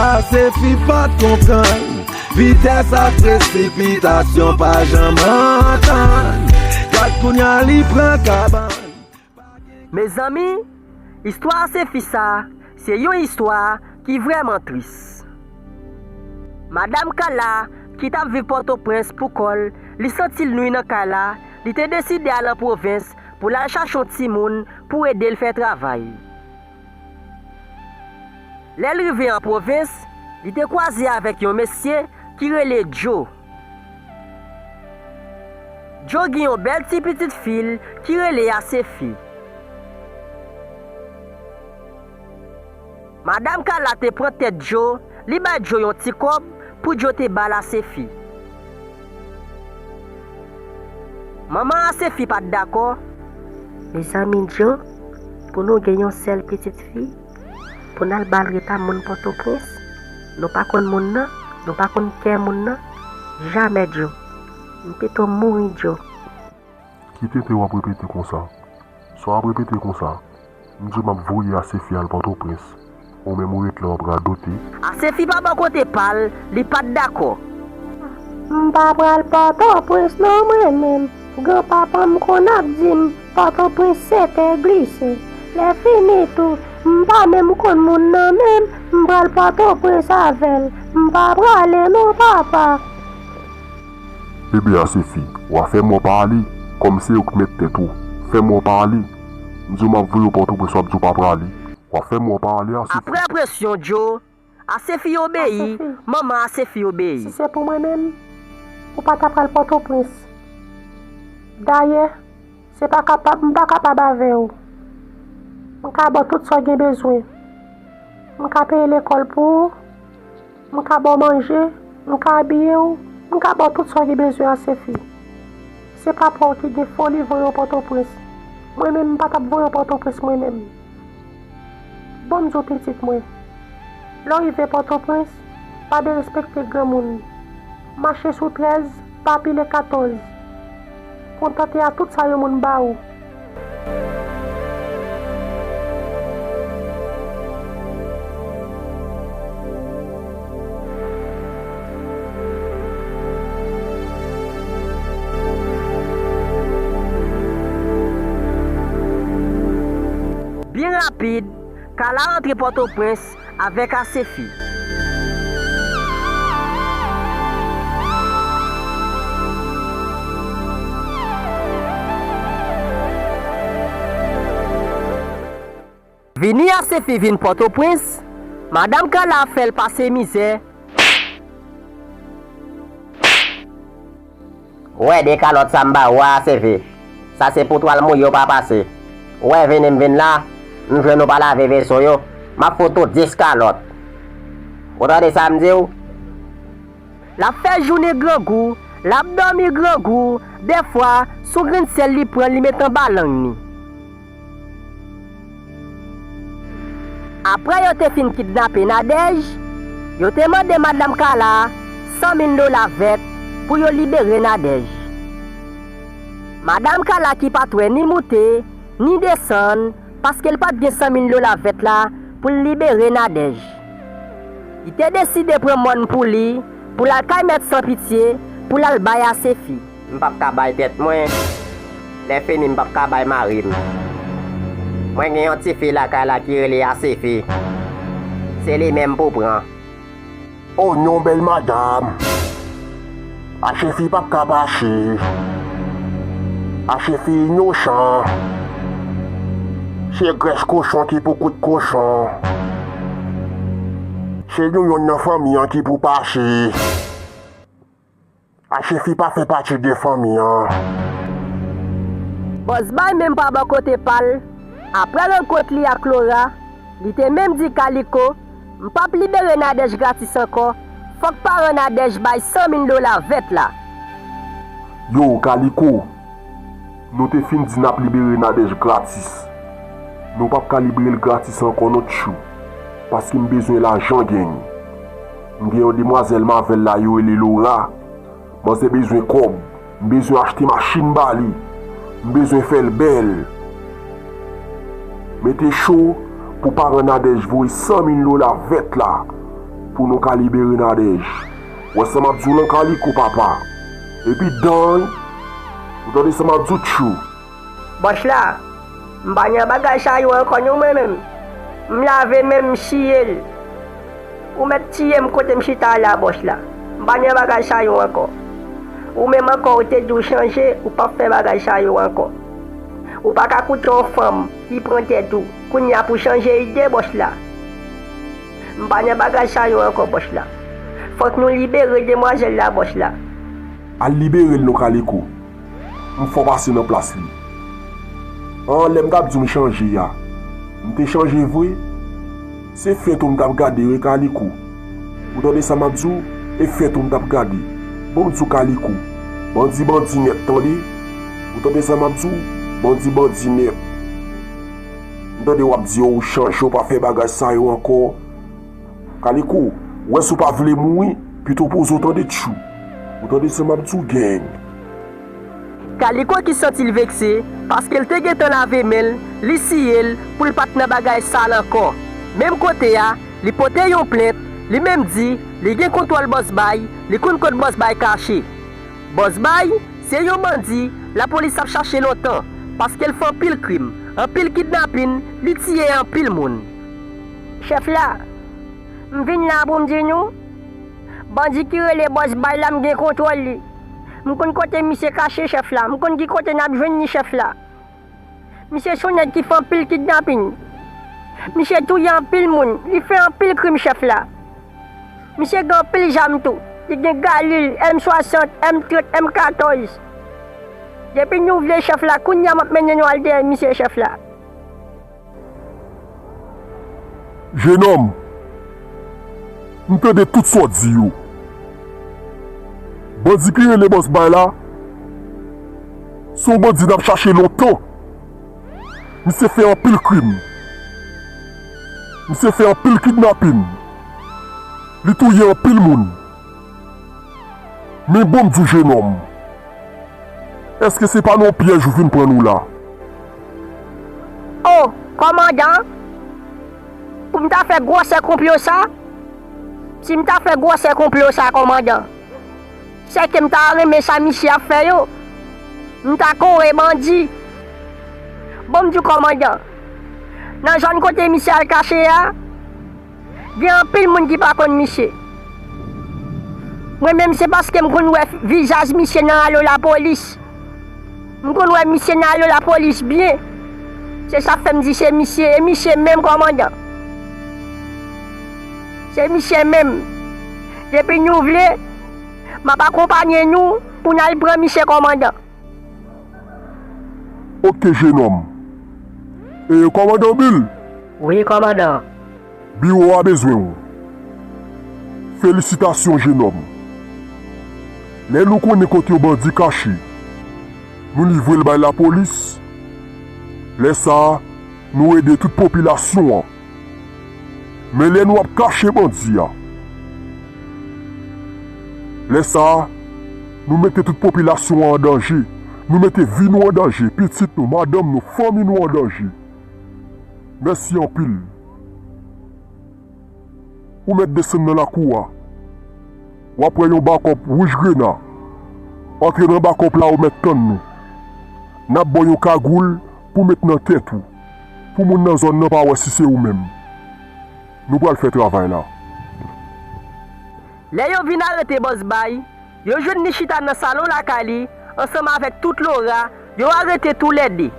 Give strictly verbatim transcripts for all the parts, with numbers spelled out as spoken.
Asefi pa t konprann, vitès ak presipitasyon pa janm antann. Gad kounya li pran kabann. Mezanmi, istwa Asefi sa, se yon istwa ki vrèman tris. Madanm Kala, ki t ap viv Pòtoprens pou kò l, li santi l nwi nan kay la, li te deside al an pwovens pou l al chache yon timoun pou ede l fè travay. Lè l rive an pwovens, li te kwaze avèk yon mesye ki rele Djo. Djo gen yon bèl ti pitit fi l ki rele Asefi. Madanm Kala te pran tèt Djo, li bay Djo yon ti kòb pou Djo te ba l Asefi. Manman Asefi pa t dakò. Mezanmi Djo, pou nou gen yon sèl pitit fi, pou n al ba l ret a moun Pòtoprens? Nou pa konn moun nan, nou pa konn kè moun nan. Jamè Djo. M pito mouri Djo. Ki tenten w ap repete konsa? Sa w ap repete konsa? M di w m ap voye Asefi al Pòtoprens. Ou menm ou ret la w ap radote. Asefi pa bò kote pa l, li pa t dakò. M pa pral Pòtoprens non mwen menm. Granpapa m konn ap di m Pòtoprens se tè glise. Lè fini tou, m pa menm konn moun nan menm, m pral Pòtoprens avè l. M pa prale non papa. Ebyen Asefi, w a fè mò pale, kòm se ou k mèt tèt ou. Fè mò pale. M di w m ap voye w Pòtoprens w ap di w pa prale. W a fè mò pale Asefi. Apre presyon Djo, Asefi obeyi, manman Asefi obeyi. Si se pou mwen menm, ou pa ta pral Pòtoprens. Dayè, se pa kapab, m pa kapab avè w. M ka ba w tout sa w gen bezwen. M ka peye lekòl pou ou. M ka ba w manje, m ka abiye w, m ka ba w tout sa w gen bezwen Asefi. Se papa w ki gen foli voye w Pòtoprens. Mwen menm, m pa t ap voye w Pòtoprens mwen menm. Bon, m di w pitit mwen, lè w rive Pòtoprens, pa derespekte granmoun. Mache sou trèz, pa pile katòz. Kontante a tout sa yon moun ba ou. Byen rapid, Kala rantre Pòtoprens avèk Asefi. Vini Asefi vin Pòtoprens, madanm Kala fè l pase mizè. Ou wè de kalòt sa m ba ou a, Asefi? Sa se pou twal mouye w pa pase. Ou wè vini m vin la, m jwenn ou pa lave veso yo, m ap fout ou dis kalòt. Ou tande sa m di w? L ap fè jounen grangou, l ap dòmi grangou, dèfwa, s on grenn syèl li pran li met anba lang ni. Apre yo te fin kidnape Nadèj, yo te mande madanm Kala san mil dola vèt pou yo libere Nadèj. Madanm Kala ki pa t wè ni moute, ni desann, paske l pa t gen san mil dola vèt la pou l libere Nadèj. Li te deside pran mòn pou li, pou l al kay mèt Sanpitye, pou l al bay Asefi. M p ap ka bay tèt mwen. Lè fini, m p ap ka bay mari m. Mwen gen yon tifi lakay la ki rele Asefi. Se li menm pou pran. O non, bèl madanm. Asefi p ap ka pase. Asefi inosan. Se grès kochon ki pou kout kochon. Se nou yonn nan fanmi an ki pou pase. Asefi pa fè pati de fanmi an. Bòs Bay menm pa bò kote pa l, apre rankont li ak Lora, li te menm di Kaliko, m p ap libere Nadèj gratis ankò, fòk paran Nadèj bay san mil dola vèt la. Yo, Kaliko, nou te fin di n ap libere Nadèj gratis. Nou p ap ka libere l gratis ankò non tchou, paske m bezwen lajan gang. M gen yon demwazèl m avè l la yo rele Lora. Manzè bezwen kòb. M bezwen achte machin ba li. M bezwen fè l bèl. Mete cho pou paran Nadèj voye san mil dola vèt la. Pou nou ka libere Nadège. W wè sa m ap di w lan, Kaliko, papa? Epi dan, ou tande sa m ap di w, tchou? Bòs la, m pa nan bagay sa yo ankò non, mwen menm. M lave men m, m siye l. Ou mèt tiye m kote m chita a la, bòs la. M pa nan bagay sa yo ankò. Ou menm ankò, ou te di w chanje, ou p ap fè bagay sa yo ankò. Ou pa ka koute yon fanm ki pran tèt ou. Kounye a pou chanje ide, bòs la. M pa nan bagay sa yo ankò, bòs la. Fòk nou libere demwazèl la, bòs la. Al libere l non, Kaliko. M fè w pase nan plas li. An, lè m t ap di w m chanje a, m te chanje vre? Se fèt ou m t ap gade wi, Kaliko. Ou tande sa m ap di w? E fèt ou m t ap gade. Bon, m di w, Kaliko, bandi bandi nèt, tande. Ou tande sa m ap di w? Bandi bandi nèt. M tande w ap di yo ou chanje, ou pa fè bagay sa yo ankò. Kaliko, w wè si w pa vle mouri, pito poze w, tande, tchou. Ou tande sa m ap di w, gang? Kaliko ki santi l vekse, paske l te gentan lave men l, li siye l pou l pa t nan bagay sal ankò. Menm kote a, li pote yon plent, li menm di li gen kontwòl Bòs Bay, li konn kot Bòs Bay kache. Bòs Bay se yon bandi lapolis ap chache lontan, paske l fè anpil krim, anpil kidnapin, li tiye anpil moun. Chèf la, m vin la pou m di nou, bandi ki rele Bòs Bay la, m gen kontwòl li. M konn kote misye kache, chèf la. M konn ki kote n ap jwenn li, chèf la. Misye se yon nèg ki fè anpil kidnapin. Misye touye anpil moun. Li fè anpil krim, chèf la. Misye gen anpil zam tou. Li gen Galil, M swasant, M trant, M katòz. Depi nou vle, chèf la, kounye a m ap mennen nou al dèyè misye, chèf la. Jenòm, m tande tout sa w di yo. Bandi ki rele Bòs Bay la, se yon bandi n ap chache lontan. Misye fè anpil krim. Misye fè anpil kidnapin. Li touye anpil moun. Men bon, m di w, jenòm, èske se pa nan yon pyèj ou vin pran nou la? O, kòmandan, pou m ta fè gwosè konplo sa? Si m ta fè gwosè konplo sa, kòmandan, sèke m ta renmen sa misye ap fè yo. M ta kore bandi. Bon, m di w, kòmandan, nan zòn kote misye al kache a, gen anpil moun ki pa konn misye. Mwen menm, se paske m konn wè vizaj misye nan alo lapolis. M konn wè misye nan alo lapolis byen. Se sa k fè m di se misye, e misye menm, kòmandan. Se misye menm. Depi nou vle, m ap akonpanye nou pou n al pran misye, kòmandan. Oke, jenòm. E, kòmandan Bil? Wi, kòmandan. Biwo a bezwen w. Felisitasyon, jenòm. Lè nou konnen kote yon bandi kache, nou livre l bay lapolis. Lè sa a, nou ede tout popilasyon an. Men lè nou ap kache bandi a, lè sa a, nou mete tout popilasyon an an danje. Nou mete vi nou an danje, pitit nou, madanm nou, fanmi nou an danje. Mèsi anpil. Ou mèt desann nan lakou a. W ap wè yon bakòp wouj grena. Antre nan bakòp la, ou mèt tann nou. N ap ba w yon kagoul pou w met nan tèt ou, pou moun nan zòn nan pa wè si se ou menm. Nou pral fè travay la. Lè yo vin arete Bòs Bay, yo jwenn li chita nan salon lakay li, ansanm avèk tout Lora, yo arete toulède.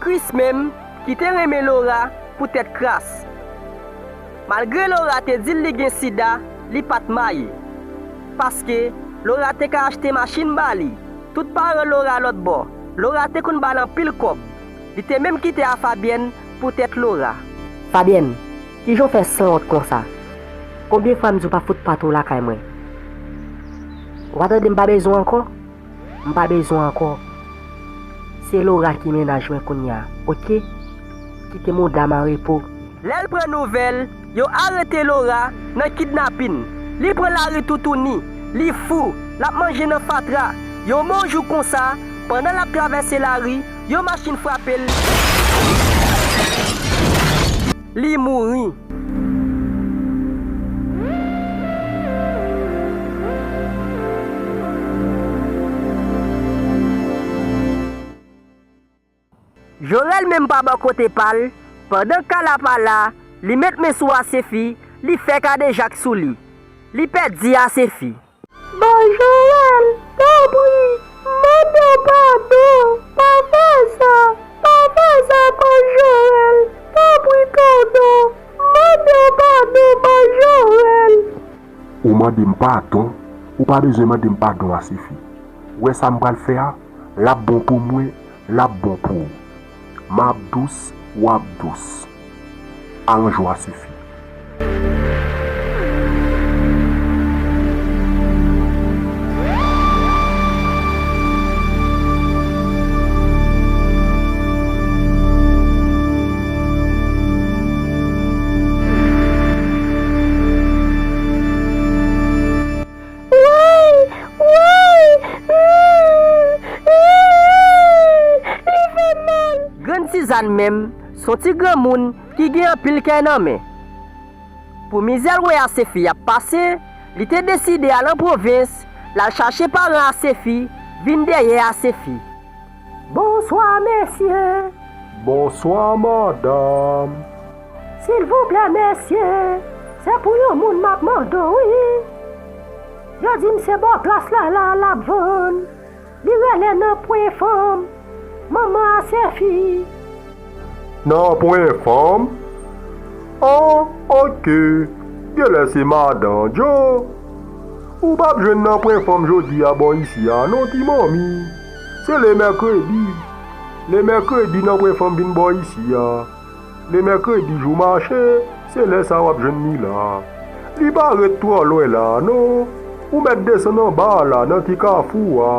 Kris menm, ki te renmen Lora poutèt kras. Malgre Lora te di l li gen sida, li pa t maye. Paske Lora te ka achte machin ba li. Tout paran Lora lòt bò, Lora te konn ba l anpil kòb. Li te menm kite a Fabyèn poutèt Lora. Fabyèn, kijan w fè sanwont konsa? Konbyen fwa m di w pa fout pati w lakay mwen? Ou pa tande m pa bezwen w ankò? M pa bezwen w ankò. Se Laura ki mennaj mwen kounye a, oke? Kite mouda m an repo. Lè l pran nouvèl, yo arete Laura nan kidnapin. Li pran lari toutouni. Li fou. L ap manje nan fatra. Yon bon jou konsa, pandan l ap travèse lari, yon machin frape l. Li mouri. Jorèl menm pa bò kote pa l, pandan Kala pa la, li met men sou Asefi, li fè kadejak sou li. Li pèdi Asefi. Ban Jorèl, tanpri, mande w padon, pa fè sa, pa fè sa, ban Jorèl, tanpri, tonton, mande w padon, ban Jorèl. Ou mande m padon, ou pa bezwen mande m padon Asefi. Ou wè sa m pral fè a, l ap bon pou mwen, l ap bon pou ou. M ap dous, w ap dous. Aranje w Asefi. Woy! Woy! Woy! Li fè m mal! Grann Sizàn menm, s on ti granmoun ki gen anpil kè nan men. Pou mizè l wè Asefi ap pase, li te deside al an pwovens, l al chache paran Asefi, vin dèyè Asefi. Bonswa, mesye. Bonswa, madanm. Silvouplè, mesye, se pou yon moun m ap mande w, wi. Yo di m se bò plas la, la, l ap vann. Li rele nan Pwen Fanm, manman Asefi. Nan Pwen Fanm? An, oke. Genlè se madan Djo. Ou p ap jwenn nan Pwen Fanm jodi a bò isi a non, ti manmi. Se lemèkredi. Lemèkredi nan Pwen Fanm vin bò isi a. Lemèkredi jou mache, se lè sa w ap jwenn li la. Li pa ret twò lwen la a non. Ou mèt desann anba a la nan ti kafou a.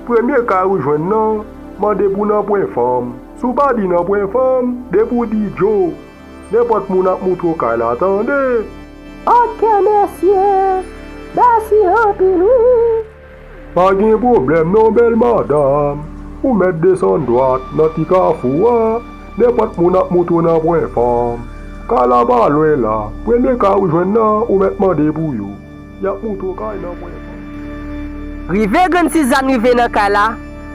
Premye kay ou jwenn nan, mande pou nan Pwen Fanm. Si w pa di nan Pwen Fanm, depi w di Djo, nenpòt moun ap moutre w kay la, tande. Oke, mesye. Mèsi anpil, wi. Pa gen pwoblèm non, bèl madanm. Ou mèt desann dwat nan ti kafou a. Nenpòt moun ap moutre w nan Pwen Fanm. Kay la pa lwen la. Premye kay ou jwenn nan, ou mèt mande pou yo. Y ap moutre w kay nan Pwen Fanm. Rive Grann Sizàn rive nan kay la,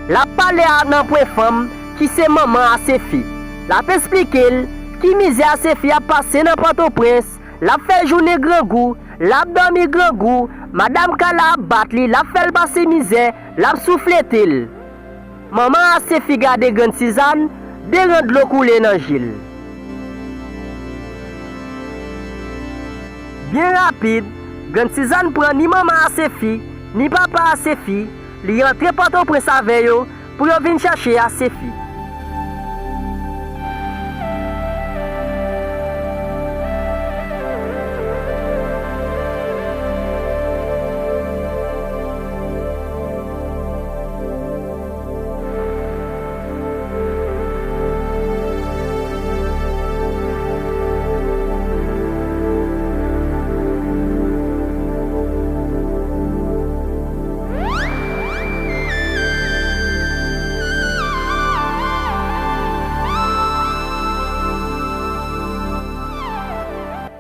l ap pale ak nan Pwen Fanm, ki se manman Asefi. L ap esplike l ki mizè Asefi ap pase nan Pòtoprens, l ap fè jounen grangou, l ap dòmi grangou, madanm Kala ap bat li, l ap fè l pase mizè, l ap souflete l. Manman Asefi gade Grann Sizàn, de ran dlo koule nan je l. Byen rapid, Grann Sizàn pran ni manman Asefi, ni papa Asefi, li rantre Pòtoprens avè yo, pou yo vin chache Asefi.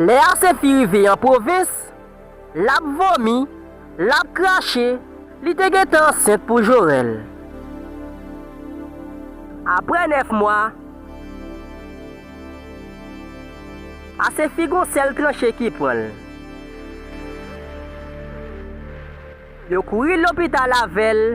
Lè Asefi rive an pwovens, l ap vomi, l ap krache, li te gentan ansent pou Jorèl. Apre nèf mwa, Asefi gon sèl tranche ki pran l. Yo kouri lopital avè l.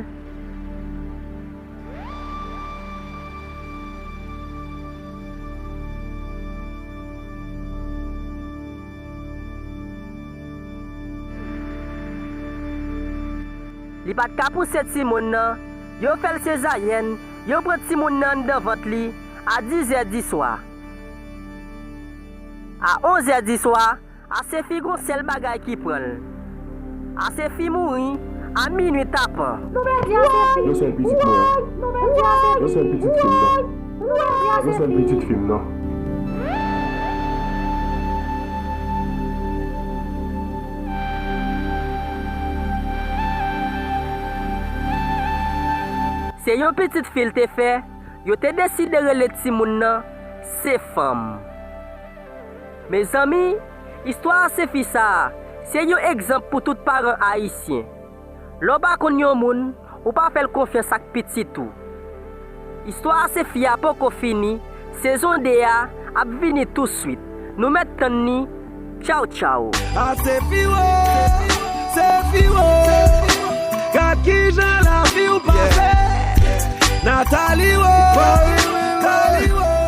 Li pa t ka pouse timoun nan, yo fè l sezayèn, yo pran timoun nan anndan vant li a dizè di swa. A onzè di swa, Asefi gon sèl bagay ki pran l. Asefi mouri, A minui tapan. Nou pèdi a se fi. Yo sèl pitit mwen an. Nou pèdi a se fi. Yo sèl pitit fi m nan. Nou pèdi a se fi. Yo sèl pitit fi m nan. Se yon pitit fi l te fè, yo te deside rele timoun nan Sefanm. Mezanmi, istwa a se fi sa a, se yon egzanp pou tout paran ayisyen. Lè w pa konn yon moun, ou pa fè l konfyans ak pitit ou. Istwa a se fi a poko fini, sezon de a ap vini touswit. Nou mèt tann ni. Tchaw, tchaw. A se fi wo, se fi wo. Gad kijan lavi w pase. Nathalie wo, Nathalie wo.